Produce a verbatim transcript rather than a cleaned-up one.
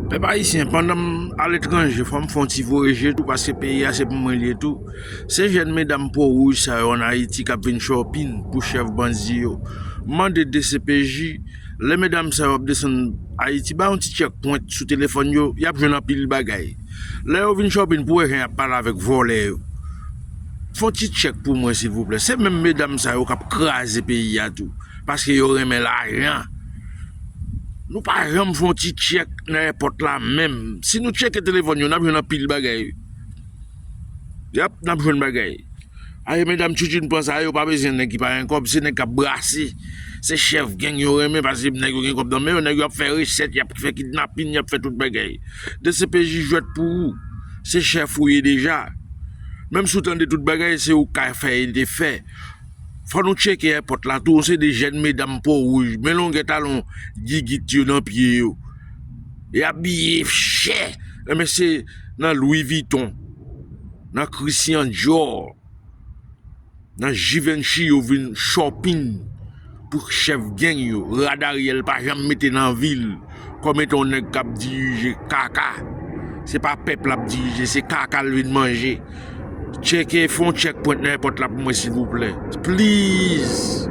Pèp ayisyen, pandan m aletranje, fò m fè yon ti voye je tou, paske peyi a se pou mwen li ye tou. Se jèn medam po wouj sa yo ann Ayiti k ap vin shopping pou chèf bandi yo. M mande D C P J, lè medam sa yo ap desann Ayiti, ba yon ti checkpoint sou telefòn yo, y ap jwenn anpil bagay. Lè yo vin shopping, pou wè jan y ap pale avèk vòlè yo. Fè yon ti check pou mwen, silvouplè. Se menm medam sa yo k ap kraze peyi a tou, paske yo renmen lajan. Nou pa janm fè yon ti check nan èpòt la menm. Si nou tcheke telefòn yo, n ap jwenn anpil bagay. Yap, n ap jwenn bagay. Aye, medam tchitchit pran sa yo, pa bezwen nèg ki pa gen kòb, se nèg k ap brase. Se chèf gang yo renmen, paske nèg yo gen kòb nan men yo, nèg yo ap fè resèt, y ap fè kidnapin, y ap fè tout bagay. D C P J jwèt pou ou. Se chèf ou ye deja. Menm si w tande tout bagay, se ou k ka fè e te fè. Fò nou tcheke èpòt la tou, yon seri de jèn medam po wouj, men longè talon gigit yo nan pye yo. E abiye chè. Enben se nan Louis Vuitton, nan Christian Dior, nan Givenchy yo vin shopping pou chèf gang yo. Rad Ariel pa janm mete nan vi l kòm etan yon nèg k ap dirije kaka. Se pa pèp l ap dirije, se kaka l vin manje. Tcheke, fè yon checkpoint nan èpòt la pou mwen, silvouplè. Please!